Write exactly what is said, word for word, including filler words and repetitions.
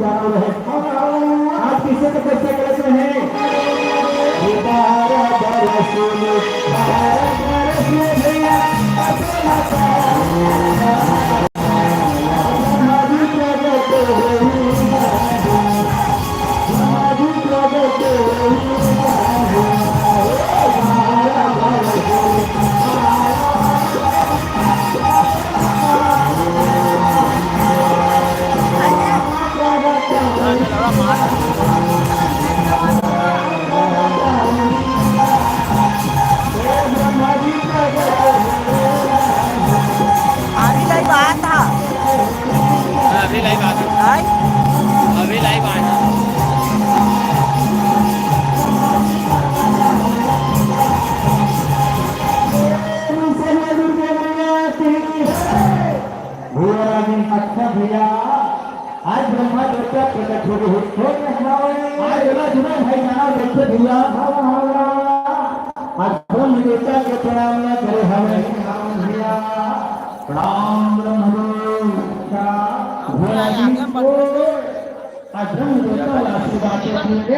आप किसे तपस्या करत रहे? बारह बरस में, बारह बरस में भैया, अपना ब्रह्मा जी प्रगट होई, ब्रह्मा जी प्रगट होई। अभी लाइव आ था। अभी लाइव आ था। हाय। अभी लाइव आ था। भैया रानी, अच्छा भैया, आज ब्रह्मा देवता प्रकट हो गए। हो गए हमारे। आज बड़ा जुड़ा भाई जाना देखे भैया। हवा, हवा। आज ब्रह्म देवता के प्रणाम न करे हमें। भैया, प्रणाम ब्रह्म देवता। भैया जी को आज ब्रह्म देवता वाला आशीर्वाद देंगे।